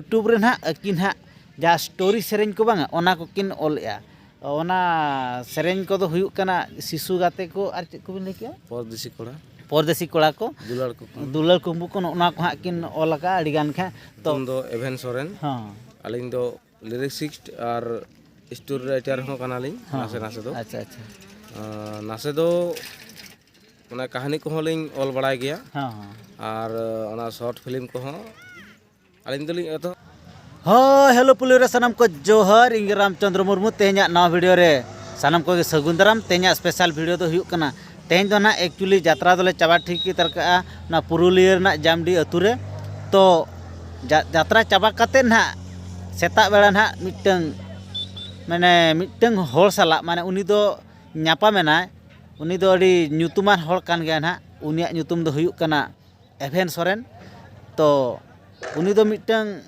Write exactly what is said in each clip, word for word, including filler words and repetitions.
YouTube ᱨᱮ ᱱᱟᱦᱟᱜ ᱟᱹᱠᱤᱱ ᱦᱟᱸᱜ ᱡᱟᱦᱟᱸ ᱥᱴᱳᱨᱤ ᱥᱮᱨᱮᱧ ᱠᱚ ᱵᱟᱝᱟ, ᱚᱱᱟ ᱠᱚᱠᱤᱱ ᱚᱞᱮᱜᱼᱟ᱾ ᱚᱱᱟ ᱥᱮᱨᱮᱧ ᱠᱚᱫᱚ ᱦᱩᱭᱩᱜ ᱠᱟᱱᱟ ᱥᱤᱥᱩ ᱜᱟᱛᱮ ᱠᱚ, ᱟᱨ ᱪᱮᱫ ᱠᱚᱵᱤᱱ ᱞᱟᱹᱭ ᱠᱮᱜᱼᱟ? ᱯᱚᱨᱫᱮᱥᱤ ᱠᱚᱲᱟ᱾ ᱯᱚᱨᱫᱮᱥᱤ ᱠᱚᱲᱟ ᱠᱚ, ᱫᱩᱞᱟᱹᱲ ᱠᱚ᱾ ᱫᱩᱞᱟᱹᱲ ᱠᱩᱢᱵᱩ ᱠᱚ, ᱱᱚᱜᱼᱚ ᱱᱚᱣᱟ ᱠᱚ ᱦᱟᱸᱜ ᱠᱤᱱ ᱚᱞ ᱟᱠᱟᱫᱼᱟ ᱟᱹᱰᱤ ᱜᱟᱱ ᱜᱮ ᱦᱟᱸᱜ᱾ ᱛᱚ ᱧᱩᱛᱩᱢ ᱫᱚ ᱮᱵᱷᱮᱱ ᱥᱚᱨᱮᱱ᱾ ᱦᱚᱸ᱾ ᱟᱹᱞᱤᱧ ᱫᱚ ᱞᱤᱨᱤᱠᱥᱤᱥᱴ ᱟᱨ ᱥᱴᱳᱨᱤ ᱨᱟᱭᱴᱟᱨ ᱦᱚᱸ ᱠᱟᱱᱟᱞᱤᱧ ᱦᱚᱸ, ᱱᱟᱥᱮ ᱦᱚᱸ᱾ ᱱᱟᱥᱮ ᱫᱚ᱾ ᱟᱪᱪᱷᱟ, ᱟᱪᱪᱷᱟ᱾ ᱟᱸ, ᱱᱟᱥᱮ ᱫᱚ ᱚᱱᱟ ᱠᱟᱹᱦᱱᱤ ᱠᱚᱦᱚᱸ ᱞᱤᱧ ᱚᱞ ᱵᱟᱲᱟᱭ ᱜᱮᱭᱟ᱾ ᱦᱚᱸ, ᱦᱚᱸ᱾ ᱟᱨ ᱚᱱᱟ ᱥᱚᱨᱴ ᱯᱷᱤᱞᱢ ᱠᱚᱦᱚᱸ ᱟᱹᱞᱤᱧ ᱫᱚᱞᱤᱧ ᱮᱛᱚᱦᱚᱵ᱾ ᱦᱳᱭ, ᱦᱮᱞᱳ ᱯᱩᱞᱤ ᱨᱮ ᱥᱟᱱᱟᱢ ᱠᱚ ᱡᱚᱦᱟᱨ, ᱤᱧ ᱜᱮ ᱨᱟᱢᱪᱚᱸᱫᱽᱨᱚ ᱢᱩᱨᱢᱩ᱾ ᱛᱮᱦᱮᱧᱟᱜ ᱱᱟᱣᱟ ᱵᱷᱤᱰᱤᱭᱳ ᱨᱮ ᱥᱟᱱᱟᱢ ᱠᱚᱜᱮ ᱥᱟᱹᱜᱩᱱ ᱫᱟᱨᱟᱢ᱾ ᱛᱮᱦᱮᱧᱟᱜ ᱥᱯᱮᱥᱟᱞ ᱵᱷᱤᱰᱤᱭᱳ ᱫᱚ ᱦᱩᱭᱩᱜ ᱠᱟᱱᱟ, ᱛᱮᱦᱮᱧ ᱫᱚ ᱱᱟᱦᱟᱜ ᱮᱠᱪᱩᱭᱮᱞᱤ ᱡᱟᱛᱨᱟ ᱫᱚᱞᱮ ᱪᱟᱵᱟ ᱴᱷᱤᱠ ᱩᱛᱟᱹᱨ ᱠᱟᱜᱼᱟ ᱚᱱᱟ ᱯᱩᱨᱩᱞᱤᱭᱟᱹ ᱨᱮᱱᱟᱜ ᱡᱟᱢᱰᱤ ᱟᱹᱛᱩ ᱨᱮ᱾ ᱛᱚ ᱡᱟ-, ᱡᱟᱛᱨᱟ ᱪᱟᱵᱟ ᱠᱟᱛᱮᱫ ᱱᱟᱦᱟᱜ ᱥᱮᱛᱟᱜ ᱵᱮᱲᱟ ᱱᱟᱦᱟᱜ ᱢᱤᱫᱴᱟᱹᱝ, ᱢᱟᱱᱮ ᱢᱤᱫᱴᱟᱹᱝ ᱦᱚᱲ ᱥᱟᱞᱟᱜ, ᱢᱟᱱᱮ ᱩᱱᱤ ᱫᱚ ᱧᱟᱯᱟᱢᱮᱱᱟᱭ, ᱩᱱᱤ ᱫᱚ ᱟᱹᱰᱤ ᱧᱩᱛᱩᱢᱟᱱ ᱦᱚᱲ ᱠᱟᱱ ᱜᱮᱭᱟᱭ ᱱᱟᱦᱟᱜ᱾ ᱩᱱᱤᱭᱟᱜ ᱧᱩᱛᱩᱢ ᱫᱚ ᱦᱩᱭᱩᱜ ᱠᱟᱱᱟ ᱮᱵᱷᱮᱱ ᱥᱚᱨᱮᱱ᱾ ᱛᱚ ᱩᱱᱤ ᱫᱚ ᱢᱤᱫᱴᱟᱹᱝ,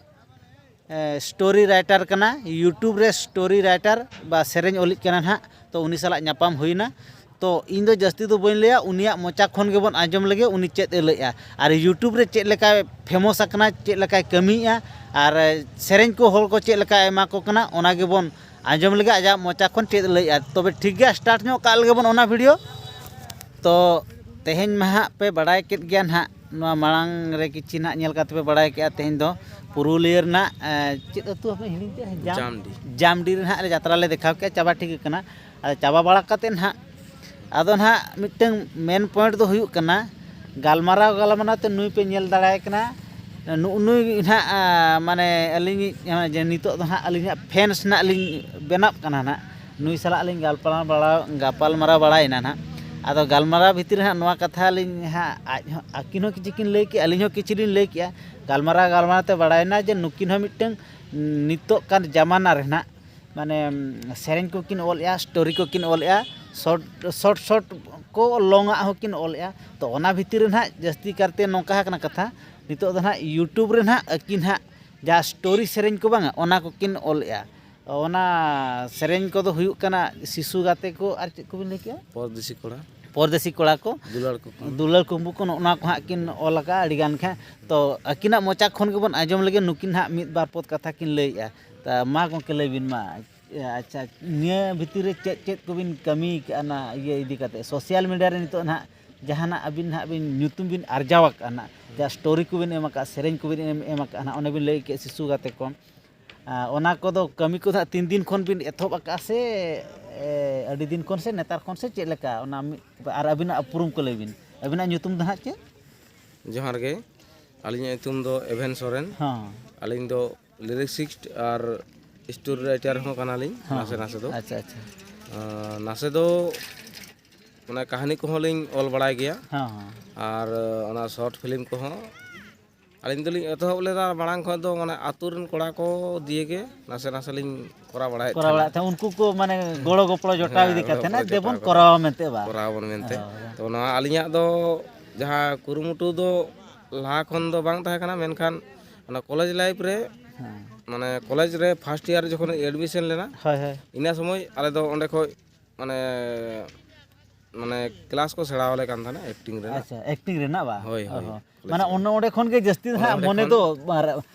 ᱮ, ᱥᱴᱳᱨᱤ ᱨᱟᱭᱴᱟᱨ ᱠᱟᱱᱟ, YouTube ᱨᱮ ᱥᱴᱳᱨᱤ ᱨᱟᱭᱴᱟᱨ ᱵᱟ ᱥᱮᱨᱮᱧ ᱚᱞᱤᱡ ᱠᱟᱱᱟ ᱱᱟᱦᱟᱜ᱾ ᱛᱚ ᱩᱱᱤ ᱥᱟᱞᱟᱜ ᱧᱟᱯᱟᱢ ᱦᱩᱭᱱᱟ᱾ ᱛᱚ ᱤᱧ ᱫᱚ ᱡᱟᱹᱥᱛᱤ ᱫᱚ ᱵᱟᱹᱧ ᱞᱟᱹᱭᱟ, ᱩᱱᱤᱭᱟᱜ ᱢᱚᱪᱟ ᱠᱷᱚᱱ ᱜᱮᱵᱚᱱ ᱟᱸᱡᱚᱢ ᱞᱮᱜᱮ ᱩᱱᱤ ᱪᱮᱫ ᱮ ᱞᱟᱹᱭᱮᱜᱼᱟ᱾ ᱟᱨ YouTube ᱨᱮ ᱪᱮᱫ ᱞᱮᱠᱟᱭ ᱯᱷᱮᱢᱚᱥ ᱟᱠᱟᱱᱟ, ᱪᱮᱫ ᱞᱮᱠᱟᱭ ᱠᱟᱹᱢᱤᱭᱮᱜᱼᱟ, ᱟᱨ ᱥᱮᱨᱮᱧ ᱠᱚ ᱦᱚᱲ ᱠᱚ ᱪᱮᱫ ᱞᱮᱠᱟᱭ ᱮᱢᱟ ᱠᱚ ᱠᱟᱱᱟ, ᱚᱱᱟ ᱜᱮᱵᱚᱱ ᱟᱸᱡᱚᱢ ᱞᱮᱜᱮ ᱟᱡᱟᱜ ᱢᱚᱪᱟ ᱠᱷᱚᱱ ᱪᱮᱫ ᱮ ᱞᱟᱹᱭᱮᱜᱼᱟ᱾ ᱛᱚᱵᱮ ᱴᱷᱤᱠ ᱜᱮᱭᱟ, ᱥᱴᱟᱨᱴ ᱧᱚᱜ ᱠᱟᱜ ᱞᱮᱜᱮ ᱵᱚᱱ ᱚᱱᱟ ᱵᱷᱤᱰᱤᱭᱳ᱾ ᱛᱚ ᱛᱮᱦᱮᱧ ᱢᱟ ᱦᱟᱸᱜ ᱯᱮ ᱵᱟᱲᱟᱭ ᱠᱮᱫ ᱜᱮᱭᱟ ᱱᱟᱦᱟᱜ, ᱱᱚᱣᱟ ᱢᱟᱲᱟᱝ ᱨᱮ ᱠᱤᱪᱷᱤ ᱱᱟᱦᱟᱜ ᱧᱮᱞ ᱠᱟᱛᱮ ᱯᱮ ᱵᱟᱲᱟᱭ ᱠᱮᱜᱼᱟ᱾ ᱛᱮᱦᱮᱧ ᱫᱚ ᱯᱩᱨᱩᱞᱤᱭᱟᱹ ᱨᱮᱱᱟᱜ, ᱮ, ᱪᱮᱫ ᱟᱹᱛᱩ ᱦᱟᱯᱮ ᱦᱤᱲᱤᱧ ᱠᱮᱜᱼᱟ? ᱡᱟᱢ-, ᱡᱟᱢᱰᱤ᱾ ᱡᱟᱢᱰᱤ ᱨᱮ ᱱᱟᱦᱟᱜ ᱞᱮ ᱡᱟᱛᱨᱟ ᱞᱮ ᱫᱮᱠᱷᱟᱣ ᱠᱮᱜᱼᱟ, ᱪᱟᱵᱟ ᱴᱷᱤᱠ ᱟᱠᱟᱱᱟ᱾ ᱟᱫᱚ ᱪᱟᱵᱟ ᱵᱟᱲᱟ ᱠᱟᱛᱮ ᱱᱟᱦᱟᱜ, ᱟᱫᱚ ᱱᱟᱦᱟᱜ ᱢᱤᱫᱴᱟᱹᱝ ᱢᱮᱱ ᱯᱚᱭᱮᱱᱴ ᱫᱚ ᱦᱩᱭᱩᱜ ᱠᱟᱱᱟ, ᱜᱟᱞᱢᱟᱨᱟᱣ ᱜᱟᱞᱢᱟᱨᱟᱣ ᱛᱮ ᱱᱩᱭ ᱯᱮ ᱧᱮᱞ ᱫᱟᱲᱮᱭᱟᱭ ᱠᱟᱱᱟ, ᱱᱩᱜᱼᱩ ᱱᱩᱭ ᱱᱟᱦᱟᱜ, ᱟ, ᱢᱟᱱᱮ ᱟᱹᱞᱤᱧ, ᱟ, ᱡᱮ ᱱᱤᱛᱚᱜ ᱫᱚ ᱱᱟᱦᱟᱜ ᱟᱹᱞᱤᱧᱟᱜ ᱯᱷᱮᱱᱥ ᱱᱟᱦᱟᱜ ᱞᱤᱧ ᱵᱮᱱᱟᱜ ᱠᱟᱱᱟ ᱱᱟᱦᱟᱜ᱾ ᱱᱩᱭ ᱥᱟᱞᱟᱜ ᱞᱤᱧ ᱜᱟᱞᱯᱟᱞᱢᱟᱨᱟᱣ ᱵᱟᱲᱟ, ᱜᱟᱯᱟᱞᱢᱟᱨᱟᱣ ᱵᱟᱲᱟᱭᱮᱱᱟ ᱱᱟᱦᱟᱜ᱾ ᱟᱫᱚ ᱜᱟᱞᱢᱟᱨᱟᱣ ᱵᱷᱤᱛᱤᱨ ᱨᱮ ᱱᱟᱦᱟᱜ ᱱᱚᱣᱟ ᱠᱟᱛᱷᱟ ᱞᱤᱧ ᱦᱟᱸᱜ, ᱟᱡ ᱦᱚᱸ, ᱟᱹᱠᱤᱱ ᱦᱚᱸ ᱠᱤᱪᱷᱩ ᱠᱤᱱ ᱞᱟᱹᱭ ᱠᱮᱜᱼᱟ, ᱟᱹᱞᱤᱧ ᱦᱚᱸ ᱠᱤᱪᱷᱩ ᱞᱤᱧ ᱞᱟᱹᱭ ᱠᱮᱜᱼᱟ᱾ ᱜᱟᱞᱢᱟᱨᱟᱣ ᱜᱟᱞᱢᱟᱨᱟᱣ ᱛᱮ ᱵᱟᱲᱟᱭᱮᱱᱟ ᱡᱮ ᱱᱩᱠᱤᱱ ᱦᱚᱸ ᱢᱤᱫᱴᱟᱹᱝ ᱱᱤᱛᱚᱜ ᱠᱟᱱ ᱡᱟᱢᱟᱱᱟ ᱨᱮ ᱱᱟᱦᱟᱜ ᱢᱟᱱᱮ, ᱥᱮᱨᱮᱧ ᱠᱚᱠᱤᱱ ᱚᱞᱮᱜᱼᱟ, ᱥᱴᱳᱨᱤ ᱠᱚᱠᱤᱱ ᱚᱞᱮᱜᱼᱟ, ᱥᱚᱨᱴ, ᱥᱚᱨᱴ, ᱥᱚᱨᱴ ᱠᱚ ᱞᱚᱝ ᱟᱜ ᱦᱚᱸᱠᱤᱱ ᱚᱞᱮᱜᱼᱟ᱾ ᱛᱚ ᱚᱱᱟ ᱵᱷᱤᱛᱤᱨ ᱨᱮ ᱱᱟᱦᱟᱜ ᱡᱟᱹᱥᱛᱤ ᱠᱟᱨᱛᱮ ᱱᱚᱝᱠᱟ ᱟᱠᱟᱱᱟ ᱠᱟᱛᱷᱟ, ᱱᱤᱛᱚᱜ ᱫᱚ ᱱᱟᱦᱟᱜ YouTube ᱨᱮ ᱱᱟᱦᱟᱜ ᱟᱹᱠᱤᱱ ᱦᱟᱸᱜ ᱡᱟᱦᱟᱸ ᱥᱴᱳᱨᱤ ᱥᱮᱨᱮᱧ ᱠᱚ ᱵᱟᱝᱟ, ᱚᱱᱟ ᱠᱚᱠᱤᱱ ᱚᱞᱮᱜᱼᱟ᱾ ᱚᱱᱟ ᱥᱮᱨᱮᱧ ᱠᱚᱫᱚ ᱦᱩᱭᱩᱜ ᱠᱟᱱᱟ ᱥᱤᱥᱩ ᱜᱟᱛᱮ ᱠᱚ, ᱟᱨ ᱪᱮᱫ ᱠᱚᱵᱤᱱ ᱞᱟᱹᱭ ᱠᱮᱜᱼᱟ? ᱯᱚᱨᱫᱮᱥᱤ ᱠᱚᱲᱟ᱾ ᱯᱚᱨᱫᱮᱥᱤ ᱠᱚᱲᱟ ᱠᱚ, ᱫᱩᱞᱟᱹᱲ ᱠᱚ ᱠᱷᱚᱱ᱾ ᱫᱩᱞᱟᱹᱲ ᱠᱩᱢᱵᱩ ᱠᱚ, ᱱᱚᱜᱼᱚ ᱱᱚᱣᱟ ᱠᱚ ᱦᱟᱸᱜ ᱠᱤᱱ ᱚᱞ ᱟᱠᱟᱫᱼᱟ ᱟᱹᱰᱤ ᱜᱟᱱ ᱜᱮ ᱦᱟᱸᱜ᱾ ᱛᱚ ᱟᱹᱠᱤᱱᱟᱜ ᱢᱚᱪᱟ ᱠᱷᱚᱱ ᱜᱮᱵᱚᱱ ᱟᱸᱡᱚᱢ ᱞᱮᱜᱮ, ᱱᱩᱠᱤᱱ ᱦᱟᱸᱜ ᱢᱤᱫ ᱵᱟᱨ ᱯᱚᱫ ᱠᱟᱛᱷᱟ ᱠᱤᱱ ᱞᱟᱹᱭᱮᱫᱼᱟ᱾ ᱛᱟ ᱢᱟ ᱜᱚᱢᱠᱮ ᱞᱟᱹᱭ ᱵᱤᱱ ᱢᱟ᱾ ᱟᱪᱪᱷᱟ, ᱱᱤᱭᱟᱹ ᱵᱷᱤᱛᱤᱨ ᱨᱮ ᱪᱮᱫ ᱪᱮᱫ ᱠᱚᱵᱤᱱ ᱠᱟᱹᱢᱤ ᱠᱟᱜᱼᱟ ᱱᱟ ᱤᱭᱟᱹ ᱤᱫᱤ ᱠᱟᱛᱮ, ᱥᱳᱥᱟᱞ ᱢᱤᱰᱤᱭᱟ ᱨᱮ ᱱᱤᱛᱚᱜ ᱱᱟᱦᱟᱜ ᱡᱟᱦᱟᱱᱟᱜ ᱟᱹᱵᱤᱱ ᱱᱟᱦᱟᱜ ᱵᱤᱱ ᱧᱩᱛᱩᱢ ᱵᱤᱱ ᱟᱨᱡᱟᱣ ᱟᱠᱟᱫᱼᱟ ᱱᱟᱦᱟᱜ, ᱡᱟᱦᱟᱸ ᱥᱴᱳᱨᱤ ᱠᱚᱵᱤᱱ ᱮᱢ ᱟᱠᱟᱫᱼᱟ, ᱥᱮᱨᱮᱧ ᱠᱚᱵᱤᱱ ᱮᱢ, ᱮᱢ ᱟᱠᱟᱫᱼᱟ ᱱᱟᱦᱟᱜ, ᱚᱱᱮ ᱵᱤᱱ ᱞᱟᱹᱭ ᱠᱮᱫ ᱥᱤᱥᱩ ᱜᱟᱛᱮ ᱠᱚ, ᱟᱨ ᱚᱱᱟ ᱠᱚᱫᱚ ᱠᱟᱹᱢᱤ ᱠᱚᱫᱚ ᱦᱟᱸᱜ ᱛᱤᱱ ᱫᱤᱱ ᱠᱷᱚᱱ ᱵᱤᱱ ᱮᱛᱚᱦᱚᱵ ᱟᱠᱟᱫᱼᱟ ᱥᱮ ᱮ, ᱟᱹᱰᱤ ᱫᱤᱱ ᱠᱷᱚᱱ ᱥᱮ ᱱᱮᱛᱟᱨ ᱠᱷᱚᱱ ᱥᱮ ᱪᱮᱫ ᱞᱮᱠᱟ? ᱚᱱᱟ ᱢᱤᱫ, ᱟᱨ ᱟᱹᱵᱤᱱᱟᱜ ᱩᱯᱨᱩᱢ ᱠᱚ ᱞᱟᱹᱭ ᱵᱤᱱ, ᱟᱹᱵᱤᱱᱟᱜ ᱧᱩᱛᱩᱢ ᱫᱚ ᱦᱟᱸᱜ ᱪᱮᱫ? ᱡᱚᱦᱟᱨ ᱜᱮ, ᱟᱹᱞᱤᱧᱟᱜ ᱧᱩᱛᱩᱢ ᱫᱚ ᱮᱵᱷᱮᱱ ᱥᱚᱨᱮᱱ᱾ ᱦᱚᱸ᱾ ᱟᱹᱞᱤᱧ ᱫᱚ ᱞᱤᱨᱤᱠᱥᱤᱥᱴ ᱟᱨ ᱥᱴᱳᱨᱤ ᱨᱟᱭᱴᱟᱨ ᱦᱚᱸ ᱠᱟᱱᱟᱞᱤᱧ ᱦᱚᱸ, ᱱᱟᱥᱮ ᱦᱚᱸ᱾ ᱱᱟᱥᱮ ᱫᱚ᱾ ᱟᱪᱪᱷᱟ, ᱟᱪᱪᱷᱟ᱾ ᱟᱸ, ᱱᱟᱥᱮ ᱫᱚ ᱚᱱᱟ ᱠᱟᱹᱦᱱᱤ ᱠᱚᱦᱚᱸ ᱞᱤᱧ ᱚᱞ ᱵᱟᱲᱟᱭ ᱜᱮᱭᱟ᱾ ᱦᱚᱸ, ᱦᱚᱸ᱾ ᱟᱨ ᱚᱱᱟ ᱥᱚᱨᱴ ᱯᱷᱤᱞᱢ ᱠᱚᱦᱚᱸ ᱟᱹᱞᱤᱧ ᱫᱚᱞᱤᱧ ᱮᱛᱚᱦᱚᱵ ᱞᱮᱫᱟ ᱢᱟᱲᱟᱝ ᱠᱷᱚᱱ ᱫᱚ, ᱢᱟᱱᱮ, ᱟᱹᱛᱩ ᱨᱮᱱ ᱠᱚᱲᱟ ᱠᱚ ᱫᱤᱭᱮ ᱜᱮ ᱱᱟᱥᱮ ᱱᱟᱥᱮ ᱞᱤᱧ ᱠᱚᱨᱟᱣ ᱵᱟᱲᱟᱭᱮᱫ ᱠᱚᱨᱟᱣ ᱛᱟᱦᱮᱱᱟ᱾ ᱵᱟᱲᱟᱭᱮᱫ ᱛᱟᱦᱮᱸᱫ, ᱩᱱᱠᱩ ᱠᱚ ᱢᱟᱱᱮ ᱜᱚᱲᱚ ᱜᱚᱯᱚᱲᱚ ᱡᱚᱴᱟᱣ ᱦᱮᱸ, ᱤᱫᱤ ᱜᱚᱲᱚ ᱠᱟᱛᱮ ᱜᱚᱯᱚᱲᱚ ᱱᱟᱜ ᱡᱚᱴᱟᱣ ᱫᱮᱵᱚᱱ ᱠᱟᱛᱮ ᱠᱚᱨᱟᱣᱟ ᱢᱮᱱᱛᱮ ᱵᱟ? ᱠᱚᱨᱟᱣ ᱵᱚᱱ ᱢᱮᱱᱛᱮ᱾ ᱦᱳᱭ᱾ ᱛᱚ, ᱱᱚᱣᱟ ᱟᱹᱞᱤᱧᱟᱜ ᱫᱚ ᱡᱟᱦᱟᱸ ᱠᱩᱨᱩᱢᱩᱴᱩ ᱫᱚ ᱞᱟᱦᱟ ᱠᱷᱚᱱ ᱫᱚ ᱵᱟᱝ ᱛᱟᱦᱮᱸ ᱠᱟᱱᱟ, ᱢᱮᱱᱠᱷᱟᱱ ᱚᱱᱟ ᱠᱚᱞᱮᱡᱽ ᱞᱟᱭᱤᱯᱷ ᱨᱮ, ᱦᱮᱸ᱾ ᱢᱟᱱᱮ, ᱠᱚᱞᱮᱡᱽ ᱨᱮ ᱯᱷᱟᱥᱴ ᱤᱭᱟᱨ ᱡᱚᱠᱷᱚᱱ ᱮᱰᱢᱤᱥᱚᱱ ᱞᱮᱱᱟ, ᱦᱳᱭ, ᱦᱳᱭ᱾ ᱤᱱᱟᱹ ᱥᱚᱢᱚᱭ ᱟᱞᱮ ᱫᱚ ᱚᱸᱰᱮ ᱠᱷᱚᱡ ᱢᱟᱱᱮ, ᱢᱟᱱᱮ ᱠᱞᱟᱥ ᱠᱚ ᱥᱮᱬᱟ ᱟᱞᱮ ᱠᱟᱱ ᱛᱟᱦᱮᱱᱟ ᱮᱠᱴᱤᱝ ᱨᱮᱱᱟᱜ᱾ ᱟᱪᱪᱷᱟ, ᱮᱠᱴᱤᱝ ᱨᱮᱱᱟᱜ ᱵᱟ? ᱦᱳᱭ, ᱚ ᱦᱳᱭ, ᱦᱚᱸ᱾ ᱠᱚᱞᱮᱡᱽ ᱢᱟᱱᱮ ᱨᱮ᱾ ᱚᱱᱮ ᱚᱸᱰᱮ ᱠᱷᱚᱱ ᱜᱮ ᱡᱟᱹᱥᱛᱤ ᱫᱚ ᱚᱸᱰᱮ, ᱦᱟᱸᱜ ᱚᱸᱰᱮ ᱢᱚᱱᱮ ᱠᱷᱚᱱ ᱫᱚ ᱟᱨ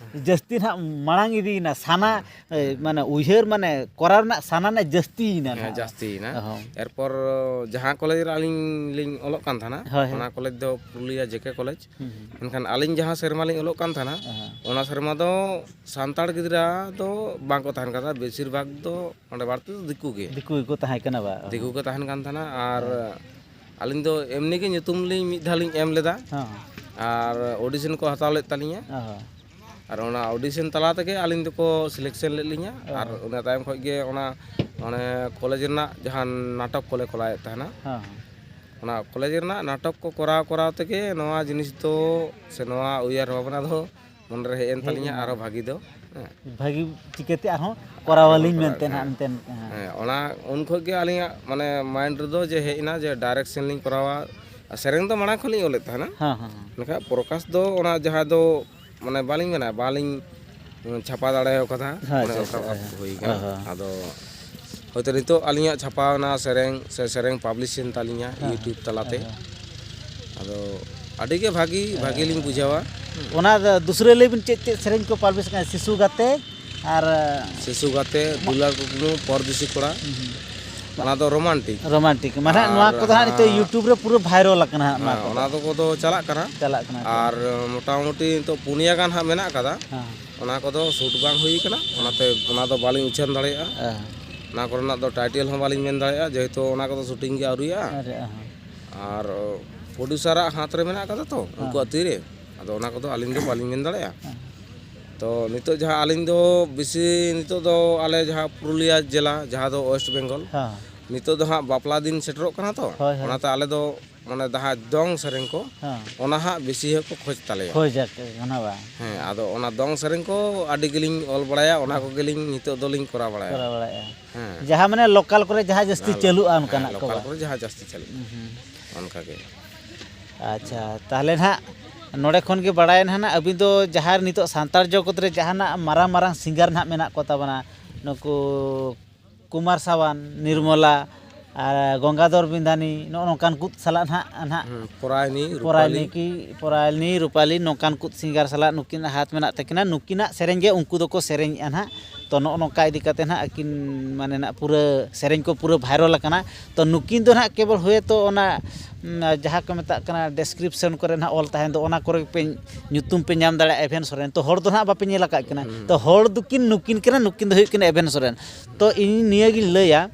ᱡᱟᱹᱥᱛᱤ ᱦᱟᱸᱜ ᱢᱟᱲᱟᱝ ᱤᱫᱤᱭᱮᱱᱟ, ᱥᱟᱱᱟ, ᱦᱮᱸ᱾ ᱮ, ᱢᱟᱱᱮ ᱩᱭᱦᱟᱹᱨ, ᱢᱟᱱᱮ ᱠᱚᱨᱟᱣ ᱨᱮᱱᱟᱜ ᱥᱟᱱᱟ ᱨᱮᱱᱟᱜ ᱡᱟᱹᱥᱛᱤᱭᱮᱱᱟ ᱦᱮᱸ, ᱱᱟᱦᱟᱜ᱾ ᱡᱟᱹᱥᱛᱤᱭᱮᱱᱟ᱾ ᱚ ᱦᱚᱸ᱾ ᱮᱨᱯᱚᱨ ᱡᱟᱦᱟᱸ ᱠᱚᱞᱮᱡᱽ ᱨᱮ ᱟᱹᱞᱤᱧ ᱞᱤᱧ ᱚᱞᱚᱜ ᱠᱟᱱ ᱛᱟᱦᱮᱱᱟ, ᱦᱳᱭ, ᱦᱳᱭ᱾ ᱚᱱᱟ ᱠᱚᱞᱮᱡᱽ ᱫᱚ ᱯᱩᱨᱩᱞᱤᱭᱟᱹ ᱡᱮ ᱠᱮ ᱠᱚᱞᱮᱡᱽ᱾ ᱦᱩᱸ, ᱦᱩᱸ᱾ ᱢᱮᱱᱠᱷᱟᱱ ᱟᱹᱞᱤᱧ ᱡᱟᱦᱟᱸ ᱥᱮᱨᱢᱟ ᱞᱤᱧ ᱚᱞᱚᱜ ᱠᱟᱱ ᱛᱟᱦᱮᱱᱟ, ᱚ ᱦᱚᱸ᱾ ᱚᱱᱟ ᱥᱮᱨᱢᱟ ᱫᱚ ᱥᱟᱱᱛᱟᱲ ᱜᱤᱫᱽᱨᱟᱹ ᱫᱚ ᱵᱟᱝ ᱠᱚ ᱛᱟᱦᱮᱱ ᱠᱟᱱ ᱛᱟᱦᱮᱱᱟ, ᱵᱮᱥᱤᱨ ᱵᱷᱟᱜᱽ ᱫᱚ ᱚᱸᱰᱮ ᱵᱟᱹᱲᱛᱤ ᱫᱚ ᱫᱤᱠᱩ ᱜᱮ᱾ ᱫᱤᱠᱩ ᱜᱮᱠᱚ ᱛᱟᱦᱮᱸ ᱠᱟᱱᱟ ᱵᱟ? ᱫᱤᱠᱩ ᱠᱚ ᱛᱟᱦᱮᱱ ᱠᱟᱱ ᱛᱟᱦᱮᱱᱟ᱾ ᱟᱨ ᱦᱮᱸ᱾ ᱟᱹᱞᱤᱧ ᱫᱚ ᱮᱢᱱᱤ ᱜᱮ ᱧᱩᱛᱩᱢ ᱞᱤᱧ ᱢᱤᱫ ᱫᱷᱟᱣ ᱞᱤᱧ ᱮᱢ ᱞᱮᱫᱟ᱾ ᱦᱮᱸ᱾ ᱟᱨ ᱚᱰᱤᱥᱚᱱ ᱠᱚ ᱦᱟᱛᱟᱣ ᱞᱮᱫ ᱛᱟᱹᱞᱤᱧᱟ᱾ ᱚ ᱦᱚᱸ᱾ ᱟᱨ ᱚᱱᱟ ᱚᱰᱤᱥᱚᱱ ᱛᱟᱞᱟ ᱛᱮᱜᱮ ᱟᱹᱞᱤᱧ ᱫᱚᱠᱚ ᱥᱤᱞᱮᱠᱥᱚᱱ ᱞᱮᱫ ᱞᱤᱧᱟ᱾ ᱚ ᱟᱨ ᱦᱚᱸ᱾ ᱚᱱᱟ ᱛᱟᱭᱚᱢ ᱠᱷᱚᱱ ᱜᱮ ᱚᱱᱟ, ᱚᱱᱮ, ᱠᱚᱞᱮᱡᱽ ᱨᱮᱱᱟᱜ ᱡᱟᱦᱟᱸ ᱱᱟᱴᱚᱠ ᱠᱚᱞᱮ ᱠᱚᱨᱟᱣᱮᱫ ᱛᱟᱦᱮᱱᱟ, ᱦᱮᱸ, ᱦᱮᱸ᱾ ᱚᱱᱟ ᱠᱚᱞᱮᱡᱽ ᱨᱮᱱᱟᱜ ᱱᱟᱴᱚᱠ ᱠᱚ ᱠᱚᱨᱟᱣ ᱠᱚᱨᱟᱣ ᱛᱮᱜᱮ ᱱᱚᱣᱟ ᱡᱤᱱᱤᱥ ᱫᱚ, ᱥᱮ ᱱᱚᱣᱟ ᱩᱭᱦᱟᱹᱨ ᱵᱷᱟᱵᱽᱱᱟ ᱫᱚ ᱢᱚᱱᱮ ᱨᱮ ᱦᱮᱡ ᱮᱱ ᱦᱮᱡ ᱛᱟᱹᱞᱤᱧᱟ ᱮᱱᱟ᱾ ᱟᱨᱦᱚᱸ ᱵᱷᱟᱹᱜᱤ ᱫᱚ, ᱦᱮᱸ᱾ ᱵᱷᱟᱹᱜᱤ ᱪᱤᱠᱟᱹᱛᱮ ᱟᱨᱦᱚᱸ ᱠᱚᱨᱟᱣᱟᱞᱤᱧ ᱠᱚᱨᱟᱣ ᱢᱮᱱᱛᱮ ᱞᱮᱠᱷᱟᱱ᱾ ᱱᱟᱦᱟᱜ ᱢᱤᱫᱴᱮᱱ, ᱦᱮᱸ᱾ ᱦᱮᱸ, ᱚᱱᱟ ᱩᱱ ᱠᱷᱚᱱ ᱜᱮ ᱟᱹᱞᱤᱧᱟᱜ, ᱢᱟᱱᱮ, ᱢᱟᱭᱤᱱᱰ ᱨᱮᱫᱚ ᱡᱮ ᱦᱮᱡ ᱮᱱᱟ ᱡᱮ ᱰᱟᱭᱨᱮᱠᱥᱚᱱ ᱞᱤᱧ ᱠᱚᱨᱟᱣᱟ᱾ ᱟᱨ ᱥᱮᱨᱮᱧ ᱫᱚ ᱢᱟᱲᱟᱝ ᱠᱷᱚᱱ ᱞᱤᱧ ᱚᱞᱮᱫ ᱛᱟᱦᱮᱱᱟ᱾ ᱦᱮᱸ, ᱦᱮᱸ, ᱦᱮᱸ᱾ ᱢᱮᱱᱠᱷᱟᱱ ᱯᱨᱚᱠᱟᱥ ᱫᱚ ᱚᱱᱟ ᱡᱟᱦᱟᱸ ᱫᱚ, ᱢᱟᱱᱮ, ᱵᱟᱹᱞᱤᱧ ᱢᱮᱱᱟ, ᱵᱟᱹᱞᱤᱧ ᱪᱷᱟᱯᱟ ᱫᱟᱲᱮ ᱟᱠᱟᱫᱟ᱾ ᱦᱮᱸ, ᱚᱱᱮ ᱟᱪᱪᱷᱟ, ᱚᱱᱠᱟ ᱟᱪᱪᱷᱟ, ᱵᱷᱟᱵᱽ ᱦᱮᱸ᱾ ᱦᱩᱭ ᱠᱟᱱᱟ᱾ ᱦᱮᱸ, ᱦᱮᱸ᱾ ᱟᱫᱚ ᱦᱚᱭᱛᱳ ᱱᱤᱛᱚᱜ ᱟᱹᱞᱤᱧᱟᱜ ᱪᱷᱟᱯᱟᱣ ᱮᱱᱟ ᱥᱮᱨᱮᱧ, ᱥᱮ ᱥᱮᱨᱮᱧ ᱯᱟᱵᱽᱞᱤᱥ ᱮᱱ ᱛᱟᱹᱞᱤᱧᱟ ᱦᱮᱸ, YouTube ᱛᱟᱞᱟᱛᱮ᱾ ᱦᱮᱸ᱾ ᱟᱫᱚ ᱟᱹᱰᱤ ᱜᱮ ᱵᱷᱟᱹᱜᱤ, ᱵᱷᱟᱹᱜᱤ ᱞᱤᱧ ᱵᱩᱡᱷᱟᱹᱣᱟ᱾ ᱚᱱᱟ ᱫᱚ ᱫᱩᱥᱨᱟᱹ ᱞᱟᱹᱭ ᱵᱤᱱ, ᱪᱮᱫ ᱪᱮᱫ ᱥᱮᱨᱮᱧ ᱠᱚ ᱯᱟᱵᱽᱞᱤᱥ ᱠᱟᱱᱟ? ᱥᱤᱥᱩ ᱜᱟᱛᱮ ᱟᱨ ᱥᱤᱥᱩ ᱜᱟᱛᱮ, ᱫᱩᱞᱟᱹᱲ ᱠᱩᱠᱢᱩ, ᱯᱚᱨᱫᱮᱥᱤ ᱠᱚᱲᱟ, ᱦᱩᱸ, ᱦᱩᱸ᱾ ᱚᱱᱟ ᱫᱚ ᱨᱳᱢᱟᱱᱴᱤᱠ᱾ ᱨᱳᱢᱟᱱᱴᱤᱠ, ᱢᱟᱱᱮ ᱟᱨ ᱱᱚᱣᱟ ᱠᱚᱫᱚ ᱦᱟᱸᱜ ᱱᱤᱛᱚᱜ ᱦᱟᱸ, YouTube ᱨᱮ ᱯᱩᱨᱟᱹ ᱵᱷᱟᱭᱨᱟᱞ ᱟᱠᱟᱱᱟ ᱦᱟᱸᱜ ᱱᱚᱣᱟ ᱦᱮᱸ, ᱠᱚᱫᱚ᱾ ᱚᱱᱟ ᱫᱚ ᱠᱚᱫᱚ ᱪᱟᱞᱟᱜ ᱠᱟᱱᱟ᱾ ᱪᱟᱞᱟᱜ ᱠᱟᱱᱟ ᱠᱚ᱾ ᱟᱨ ᱢᱚᱴᱟᱢᱩᱴᱤ ᱱᱤᱛᱚᱜ ᱯᱩᱱᱭᱟ ᱜᱟᱱ ᱦᱟᱸᱜ ᱢᱮᱱᱟᱜ ᱟᱠᱟᱫᱟ᱾ ᱦᱮᱸ᱾ ᱚᱱᱟ ᱠᱚᱫᱚ ᱥᱩᱴ ᱵᱟᱝ ᱦᱩᱭ ᱠᱟᱱᱟ, ᱚᱱᱟᱛᱮ ᱚᱱᱟ ᱫᱚ ᱵᱟᱹᱞᱤᱧ ᱩᱪᱷᱟᱹᱱ ᱫᱟᱲᱮᱭᱟᱜᱼᱟ᱾ ᱦᱮᱸ᱾ ᱚᱱᱟ ᱠᱚᱨᱮᱱᱟᱜ ᱫᱚ ᱴᱟᱭᱴᱮᱞ ᱦᱚᱸ ᱵᱟᱹᱞᱤᱧ ᱢᱮᱱ ᱫᱟᱲᱮᱭᱟᱜᱼᱟ, ᱡᱮᱦᱮᱛᱩ ᱚᱱᱟ ᱠᱚᱫᱚ ᱥᱩᱴᱤᱝ ᱜᱮ ᱟᱹᱣᱨᱤᱭᱟᱜᱼᱟ᱾ ᱟᱹᱣᱨᱤᱭᱟᱜᱼᱟ, ᱦᱮᱸ᱾ ᱟᱨ ᱯᱨᱚᱰᱭᱩᱥᱟᱨᱟᱜ ᱦᱟᱛ ᱨᱮ ᱢᱮᱱᱟᱜ ᱟᱠᱟᱫᱟ ᱛᱚ, ᱦᱮᱸ᱾ ᱩᱱᱠᱩᱣᱟᱜ ᱛᱤᱨᱮ, ᱟᱫᱚ ᱚᱱᱟ ᱠᱚᱫᱚ ᱟᱹᱞᱤᱧ ᱫᱚ ᱵᱟᱹᱞᱤᱧ ᱢᱮᱱ ᱫᱟᱲᱮᱭᱟᱜᱼᱟ᱾ ᱦᱮᱸ᱾ ᱛᱚ ᱱᱤᱛᱚᱜ ᱡᱟᱦᱟᱸ ᱟᱹᱞᱤᱧ ᱫᱚ ᱵᱮᱥᱤ ᱱᱤᱛᱚᱜ ᱫᱚ ᱟᱞᱮ ᱡᱟᱦᱟᱸ ᱯᱩᱨᱩᱞᱤᱭᱟ ᱡᱮᱞᱟ, ᱡᱟᱦᱟᱸ ᱫᱚ ᱳᱭᱮᱥᱴ ᱵᱮᱝᱜᱚᱞ, ᱦᱮᱸ᱾ ᱱᱤᱛᱚᱜ ᱫᱚ ᱦᱟᱸᱜ ᱵᱟᱯᱞᱟ ᱫᱤᱱ ᱥᱮᱴᱮᱨᱚᱜ ᱠᱟᱱᱟ ᱛᱚ, ᱦᱳᱭ, ᱦᱳᱭ᱾ ᱚᱱᱟᱛᱮ ᱟᱞᱮ ᱫᱚ ᱢᱟᱱᱮ ᱡᱟᱦᱟᱸ ᱫᱚᱝ ᱥᱮᱨᱮᱧ ᱠᱚ, ᱦᱮᱸ᱾ ᱚᱱᱟ ᱦᱟᱸᱜ ᱵᱮᱥᱤ ᱦᱚᱸᱠᱚ ᱠᱷᱚᱡᱽ ᱛᱟᱞᱮᱭᱟ᱾ ᱠᱷᱚᱡᱽ ᱟᱠᱚ ᱠᱟᱱᱟ ᱵᱟᱝ? ᱦᱮᱸ, ᱟᱫᱚ ᱚᱱᱟ ᱫᱚᱝ ᱥᱮᱨᱮᱧ ᱠᱚ ᱟᱹᱰᱤ ᱜᱮᱞᱤᱧ ᱚᱞ ᱵᱟᱲᱟᱭᱟ, ᱚᱱᱟ ᱦᱮᱸ᱾ ᱠᱚᱜᱮᱞᱤᱧ ᱱᱤᱛᱚᱜ ᱫᱚᱞᱤᱧ ᱠᱚᱨᱟᱣ ᱵᱟᱲᱟᱭᱟ᱾ ᱠᱚᱨᱟᱣ ᱵᱟᱲᱟᱭᱟ᱾ ᱦᱮᱸ᱾ ᱡᱟᱦᱟᱸ ᱢᱟᱱᱮ ᱞᱳᱠᱟᱞ ᱠᱚᱨᱮ ᱡᱟᱦᱟᱸ ᱡᱟᱹᱥᱛᱤ ᱦᱮᱸ, ᱪᱟᱹᱞᱩᱜᱼᱟ ᱦᱮᱸ, ᱚᱱᱠᱟᱱᱟᱜ ᱠᱚ ᱞᱳᱠᱟᱞ ᱵᱟᱝ? ᱠᱚᱨᱮ ᱡᱟᱦᱟᱸ ᱡᱟᱹᱥᱛᱤ ᱪᱟᱹᱞᱩᱜᱼᱟ᱾ ᱦᱩᱸ, ᱦᱩᱸ᱾ ᱚᱱᱠᱟ ᱜᱮ᱾ ᱟᱪᱪᱷᱟ, ᱛᱟᱦᱚᱞᱮ ᱱᱟᱦᱟᱜ ᱱᱚᱰᱮ ᱠᱷᱚᱱ ᱜᱮ ᱵᱟᱲᱟᱭᱮᱱᱟ ᱱᱟᱦᱟᱜ ᱟᱹᱵᱤᱱ ᱫᱚ ᱡᱟᱦᱟᱸ ᱱᱤᱛᱚᱜ ᱥᱟᱱᱛᱟᱲ ᱡᱚᱜᱚᱛ ᱨᱮ ᱡᱟᱦᱟᱱᱟᱜ ᱢᱟᱨᱟᱝ ᱢᱟᱨᱟᱝ ᱥᱤᱝᱜᱟᱨ ᱱᱟᱦᱟᱜ ᱢᱮᱱᱟᱜ ᱠᱚ ᱛᱟᱵᱚᱱᱟ, ᱱᱩᱠᱩ ᱠᱩᱢᱟᱨ ᱥᱟᱣᱟᱱ, ᱱᱤᱨᱢᱚᱞᱟ, ᱟᱨ ᱜᱚᱝᱜᱟᱫᱷᱚᱨ ᱵᱤᱱᱫᱟᱱᱤ, ᱱᱚᱜᱼᱚ ᱱᱚᱝᱠᱟᱱ ᱠᱚ ᱥᱟᱞᱟᱜ ᱱᱟᱦᱟᱜ, ᱱᱟᱦᱟᱜ ᱦᱩᱸ, ᱯᱚᱨᱟᱭᱱᱤ, ᱯᱚᱨᱟᱭᱱᱤ ᱨᱩᱯᱟᱞᱤ᱾ ᱠᱤ, ᱯᱚᱨᱟᱭᱱᱤ, ᱨᱩᱯᱟᱞᱤ, ᱱᱚᱝᱠᱟᱱ ᱠᱚ ᱥᱤᱝᱜᱟᱨ ᱥᱟᱞᱟᱜ ᱱᱩᱠᱤᱱᱟᱜ ᱦᱟᱛ ᱢᱮᱱᱟᱜ ᱛᱟᱹᱠᱤᱱᱟ, ᱱᱩᱠᱤᱱᱟᱜ ᱥᱮᱨᱮᱧ ᱜᱮ ᱩᱱᱠᱩ ᱫᱚᱠᱚ ᱥᱮᱨᱮᱧᱮᱜᱼᱟ ᱱᱟᱦᱟᱜ᱾ ᱛᱚ, ᱱᱚᱜᱼᱚ ᱱᱚᱝᱠᱟ ᱤᱫᱤ ᱠᱟᱛᱮ ᱱᱟᱦᱟᱜ ᱟᱹᱠᱤᱱ, ᱢᱟᱱᱮ, ᱱᱟᱜ ᱯᱩᱨᱟᱹ ᱥᱮᱨᱮᱧ ᱠᱚ ᱯᱩᱨᱟᱹ ᱵᱷᱟᱭᱨᱟᱞ ᱟᱠᱟᱱᱟ᱾ ᱛᱚ, ᱱᱩᱠᱤᱱ ᱫᱚ ᱱᱟᱦᱟᱜ ᱠᱮᱵᱚᱞ ᱦᱳᱭᱛᱳ ᱚᱱᱟ, ᱩᱢ, ᱡᱟᱦᱟᱸ ᱠᱚ ᱢᱮᱛᱟᱜ ᱠᱟᱱᱟ, ᱰᱮᱥᱠᱨᱤᱯᱥᱚᱱ ᱠᱚᱨᱮ ᱱᱟᱦᱟᱜ ᱚᱞ ᱛᱟᱦᱮᱱ ᱫᱚ, ᱚᱱᱟ ᱠᱚᱨᱮ ᱯᱮ ᱧᱩᱛᱩᱢ ᱯᱮ ᱧᱟᱢ ᱫᱟᱲᱮᱭᱟᱜᱼᱟ, ᱮᱵᱷᱮᱱ ᱥᱚᱨᱮᱱ᱾ ᱛᱚ, ᱦᱚᱲ ᱫᱚ ᱱᱟᱦᱟᱜ ᱵᱟᱯᱮ ᱧᱮᱞ ᱟᱠᱟᱫ ᱠᱤᱱᱟ᱾ ᱦᱩᱸ᱾ ᱛᱚ, ᱦᱚᱲ ᱫᱚᱠᱤᱱ ᱱᱩᱠᱤᱱ ᱠᱟᱱᱟ, ᱱᱩᱠᱤᱱ ᱫᱚ ᱦᱩᱭᱩᱜ ᱠᱤᱱᱟ ᱮᱵᱷᱮᱱ ᱥᱚᱨᱮᱱ᱾ ᱛᱚ, ᱤᱧ ᱱᱤᱭᱟᱹᱜᱤᱧ ᱞᱟᱹᱭᱟ,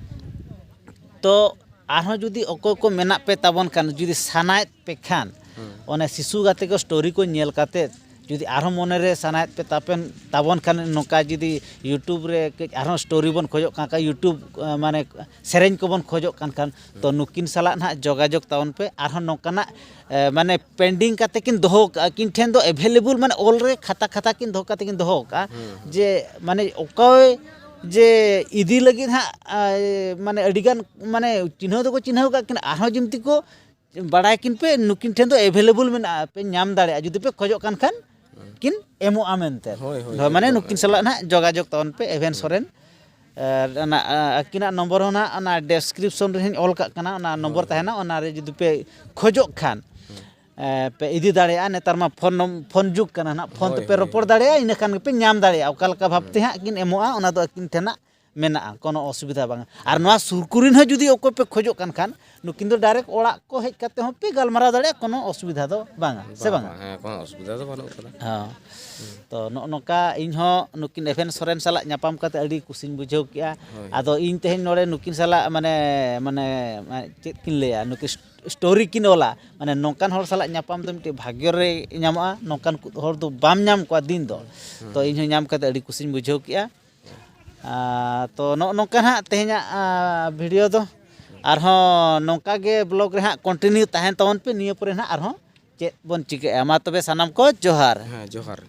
ᱛᱚ, ᱟᱨᱦᱚᱸ ᱡᱩᱫᱤ ᱚᱠᱚᱭ ᱠᱚ ᱢᱮᱱᱟᱜ ᱯᱮ ᱛᱟᱵᱚᱱ ᱠᱷᱟᱱ, ᱡᱩᱫᱤ ᱥᱟᱱᱟᱭᱮᱫ ᱯᱮ ᱠᱷᱟᱱ, ᱦᱩᱸ᱾ ᱚᱱᱮ ᱥᱤᱥᱩ ᱜᱟᱛᱮ ᱠᱚ ᱥᱴᱳᱨᱤ ᱠᱚ ᱧᱮᱞ ᱠᱟᱛᱮ, ᱡᱩᱫᱤ ᱟᱨᱦᱚᱸ ᱢᱚᱱᱮᱨᱮ ᱥᱟᱱᱟᱭᱮᱫ ᱯᱮ ᱛᱟᱯᱮᱱ, ᱛᱟᱵᱚᱱ ᱠᱷᱟᱱ, ᱱᱚᱝᱠᱟ ᱡᱩᱫᱤ YouTube ᱨᱮ ᱠᱟᱹᱡ ᱟᱨᱦᱚᱸ ᱥᱴᱳᱨᱤ ᱵᱚᱱ ᱠᱷᱚᱡᱚᱜ ᱠᱟᱱ ᱠᱷᱟᱱ, YouTube, ᱮ, ᱢᱟᱱᱮ ᱥᱮᱨᱮᱧ ᱠᱚᱵᱚᱱ ᱠᱷᱚᱡᱚᱜ ᱠᱟᱱ ᱠᱷᱟᱱ, ᱛᱚ, ᱦᱩᱸ᱾ ᱱᱩᱠᱤᱱ ᱥᱟᱞᱟᱜ ᱱᱟᱦᱟᱜ ᱡᱳᱜᱟᱡᱳᱜᱽ ᱛᱟᱵᱚᱱ ᱯᱮ᱾ ᱟᱨᱦᱚᱸ ᱱᱚᱝᱠᱟᱱᱟᱜ, ᱮ, ᱢᱟᱱᱮ pending ᱠᱟᱛᱮ ᱠᱤᱱ ᱫᱚᱦᱚ ᱠᱟᱜᱼᱟ, ᱟᱹᱠᱤᱱ ᱴᱷᱮᱱ ᱫᱚ available, ᱢᱟᱱᱮ ᱚᱞ ᱨᱮ ᱠᱷᱟᱛᱟ, ᱠᱷᱟᱛᱟ ᱠᱤᱱ ᱫᱚᱦᱚ ᱠᱟᱛᱮ ᱠᱤᱱ ᱫᱚᱦᱚ ᱠᱟᱜᱼᱟ, ᱦᱩᱸ, ᱦᱩᱸ᱾ ᱡᱮ ᱢᱟᱱᱮ ᱚᱠᱚᱭ ᱡᱮ ᱤᱫᱤ ᱞᱟᱹᱜᱤᱫ ᱦᱟᱸᱜ, ᱟ, ᱢᱟᱱᱮ ᱟᱹᱰᱤᱜᱟᱱ, ᱢᱟᱱᱮ ᱪᱤᱱᱦᱟᱹᱣ ᱫᱚᱠᱚ ᱪᱤᱱᱦᱟᱹᱣ ᱠᱟᱜ ᱠᱤᱱᱟ, ᱟᱨᱦᱚᱸ ᱡᱤᱢᱛᱤ ᱠᱚ ᱵᱟᱲᱟᱭ ᱠᱤᱱ ᱯᱮ, ᱱᱩᱠᱤᱱ ᱴᱷᱮᱱ ᱫᱚ available ᱢᱮᱱᱟᱜᱼᱟ, ᱯᱮ ᱧᱟᱢ ᱫᱟᱲᱮᱭᱟᱜᱼᱟ, ᱡᱩᱫᱤ ᱯᱮ ᱠᱷᱚᱡᱚᱜ ᱠᱟᱱ ᱠᱷᱟᱱ ᱦᱩᱸ᱾ ᱠᱤᱱ ᱮᱢᱚᱜᱼᱟ ᱢᱮᱱᱛᱮ᱾ ᱦᱳᱭ, ᱦᱳᱭ, ᱦᱳᱭ, ᱢᱟᱱᱮ ᱮᱠᱫᱚᱢ, ᱱᱩᱠᱤᱱ ᱥᱟᱞᱟᱜ ᱮᱠᱫᱚᱢ᱾ ᱱᱟᱦᱟᱜ ᱡᱳᱜᱟᱡᱳᱜᱽ ᱛᱟᱵᱚᱱ ᱯᱮ, ᱮᱵᱷᱮᱱ ᱦᱩᱸ᱾ ᱥᱚᱨᱮᱱ᱾ ᱟᱨ ᱚᱱᱟ, ᱟ, ᱟᱹᱠᱤᱱᱟᱜ ᱱᱚᱢᱵᱚᱨ ᱦᱚᱸ ᱱᱟᱦᱟᱜ ᱚᱱᱟ ᱰᱮᱥᱠᱨᱤᱯᱥᱚᱱ ᱨᱮᱦᱚᱸᱧ ᱚᱞ ᱠᱟᱜ ᱠᱟᱱᱟ, ᱚᱱᱟ ᱱᱚᱢᱵᱚᱨ ᱦᱳᱭ, ᱛᱟᱦᱮᱱᱟ, ᱚᱱᱟ ᱨᱮ ᱡᱩᱫᱤ ᱯᱮ ᱠᱷᱚᱡᱚᱜ ᱠᱷᱟᱱ, ᱮ, ᱯᱮ ᱤᱫᱤ ᱫᱟᱲᱮᱭᱟᱜᱼᱟ᱾ ᱱᱮᱛᱟᱨ ᱢᱟ ᱯᱷᱳᱱ ᱱᱚᱢ-, ᱯᱷᱳᱱ ᱡᱩᱜᱽ ᱠᱟᱱᱟ ᱱᱟᱦᱟᱜ, ᱯᱷᱳᱱ ᱦᱳᱭ, ᱛᱮᱯᱮ ᱦᱳᱭ, ᱨᱚᱯᱚᱲ ᱦᱳᱭ᱾ ᱫᱟᱲᱮᱭᱟᱜᱼᱟ, ᱤᱱᱟᱹ ᱠᱷᱟᱱ ᱜᱮᱯᱮ ᱧᱟᱢ ᱫᱟᱲᱮᱭᱟᱜᱼᱟ᱾ ᱚᱠᱟ ᱞᱮᱠᱟ ᱵᱷᱟᱵᱽ ᱛᱮ ᱦᱟᱸᱜ ᱠᱤᱱ ᱮᱢᱚᱜᱼᱟ, ᱚᱱᱟ ᱫᱚ ᱟᱹᱠᱤᱱ ᱴᱷᱮᱱᱟᱜ ᱢᱮᱱᱟᱜᱼᱟ, ᱠᱳᱱᱳ ᱚᱥᱩᱵᱤᱫᱷᱟ ᱵᱟᱝᱟ᱾ ᱟᱨ ᱱᱚᱣᱟ ᱥᱩᱨ ᱠᱚᱨᱮᱱ ᱦᱚᱸ ᱡᱩᱫᱤ ᱚᱠᱚᱭ ᱯᱮ ᱠᱷᱚᱡᱚᱜ ᱠᱟᱱ ᱠᱷᱟᱱ, ᱱᱩᱠᱤᱱ ᱫᱚ ᱰᱟᱭᱨᱮᱠᱴ ᱚᱲᱟᱜ ᱠᱚ ᱦᱮᱡ ᱠᱟᱛᱮ ᱦᱚᱸ ᱯᱮ ᱜᱟᱞᱢᱟᱨᱟᱣ ᱫᱟᱲᱮᱭᱟᱜᱼᱟ, ᱠᱳᱱᱳ ᱚᱥᱩᱵᱤᱫᱷᱟ ᱫᱚ ᱵᱟᱝᱟ, ᱥᱮ ᱵᱟᱝ, ᱵᱟᱝᱟ? ᱵᱟᱝ, ᱦᱮᱸ, ᱠᱳᱱᱳ ᱚᱥᱩᱵᱤᱫᱷᱟ ᱫᱚ ᱵᱟᱹᱱᱩᱜ ᱠᱟᱫᱟ᱾ ᱦᱚᱸ᱾ ᱛᱚ, ᱱᱚᱜᱼᱚ ᱱᱚᱝᱠᱟ ᱤᱧ ᱦᱚᱸ ᱱᱩᱠᱤᱱ ᱮᱵᱷᱮᱱ ᱥᱚᱨᱮᱱ ᱥᱟᱞᱟᱜ ᱧᱟᱯᱟᱢ ᱠᱟᱛᱮ ᱟᱹᱰᱤ ᱠᱩᱥᱤᱧ ᱵᱩᱡᱷᱟᱹᱣ ᱠᱮᱜᱼᱟ᱾ ᱦᱳᱭ᱾ ᱟᱫᱚ ᱤᱧ ᱛᱮᱦᱮᱧ ᱱᱚᱰᱮ ᱱᱩᱠᱤᱱ ᱥᱟᱞᱟᱜ ᱢᱟᱱᱮ, ᱢᱟᱱᱮ, ᱢᱟᱱᱮ ᱪᱮᱫ ᱠᱤᱱ ᱞᱟᱹᱭᱟ, ᱱᱩᱠᱤᱱ ᱥᱴᱳᱨᱤ ᱠᱤᱱ ᱚᱞᱟ, ᱢᱟᱱᱮ ᱱᱚᱝᱠᱟᱱ ᱦᱚᱲ ᱥᱟᱞᱟᱜ ᱧᱟᱯᱟᱢ ᱫᱚ ᱢᱤᱫᱴᱤᱡ ᱵᱷᱟᱜᱽᱭᱚ ᱨᱮ ᱧᱟᱢᱚᱜᱼᱟ, ᱱᱚᱝᱠᱟᱱ ᱠᱚ ᱦᱚᱲ ᱫᱚ ᱵᱟᱢ ᱧᱟᱢ ᱠᱚᱣᱟ ᱫᱤᱱ ᱫᱚ᱾ ᱦᱩᱸ᱾ ᱛᱚ, ᱤᱧ ᱦᱚᱸ ᱧᱟᱢ ᱠᱟᱛᱮ ᱟᱹᱰᱤ ᱠᱩᱥᱤᱧ ᱵᱩᱡᱷᱟᱹᱣ ᱠᱮᱜᱼᱟ᱾ ᱟᱨ ᱛᱚ, ᱱᱚᱜᱼᱚ ᱱᱚᱝᱠᱟ ᱦᱟᱸᱜ ᱛᱮᱦᱮᱧᱟᱜ, ᱟ, ᱵᱷᱤᱰᱤᱭᱳ ᱫᱚ᱾ ᱟᱨᱦᱚᱸ ᱱᱚᱝᱠᱟ ᱜᱮ ᱵᱞᱚᱜ ᱨᱮ ᱦᱟᱸᱜ ᱠᱚᱱᱴᱤᱱᱤᱭᱩ ᱛᱟᱦᱮᱱ ᱛᱟᱵᱚᱱ ᱯᱮ᱾ ᱱᱤᱭᱟᱹ ᱯᱚᱨᱮ ᱦᱟᱸᱜ ᱟᱨᱦᱚᱸ ᱪᱮᱫ ᱵᱚᱱ ᱪᱤᱠᱟᱹᱭᱟ? ᱢᱟ ᱛᱚᱵᱮ ᱥᱟᱱᱟᱢ ᱠᱚ ᱡᱚᱦᱟᱨ᱾ ᱦᱮᱸ, ᱡᱚᱦᱟᱨ᱾